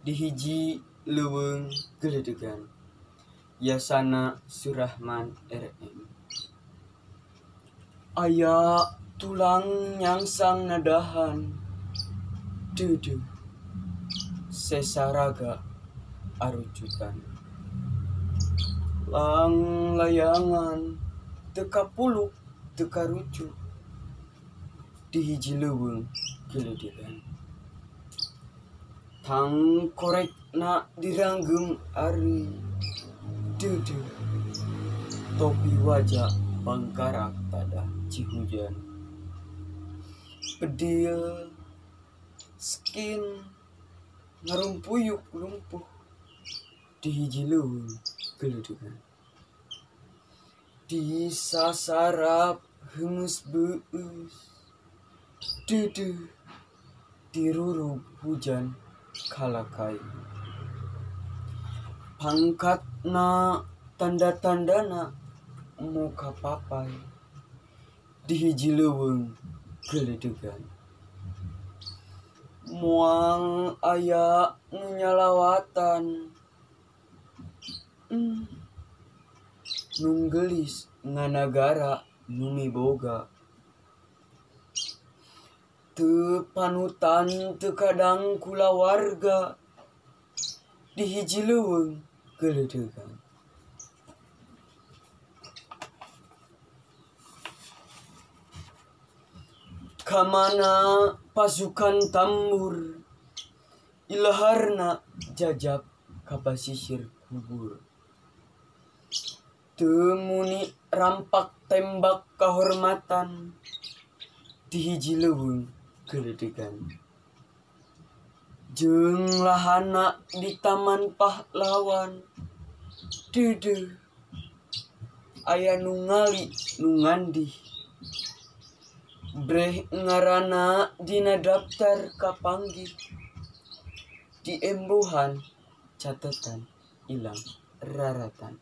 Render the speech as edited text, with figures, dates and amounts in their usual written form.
Di hiji leuweung geledegan Yasana Surahman RM. Aya tulang nyangsang nadahan deudeuh sesaraga arucutan. Langlayangan teu kapuluk teu karucut di hiji leuweung geledegan. Tangkorekna diranggeum ari deudeuh topi waja bangkarak tadah cihujan. Bedil skin ngarumpuyuk lumpuh di hiji leuweung geledegan. Disasarap heungeus beueus deudeuh dirurub hujan kalakai. Pangkatna tanda-tandana muka papai di hiji leuweung geledegan. Moal aya nu nyalawatan nu geulis nganagara nu miboga. Teu panutan teu kadang kulawarga di hiji leuweung geledegan. Kamana pasukan tambur ilaharna jajab ka pasisir kubur. Teu muni rampak tembak kahormatan di hiji leuweung geledegan. Jeung lahana di taman pahlawan deudeuh aya nu ngali nu ngandih. Breh ngaranna dina daftar kapanggih di embohan catetan ilang raratan.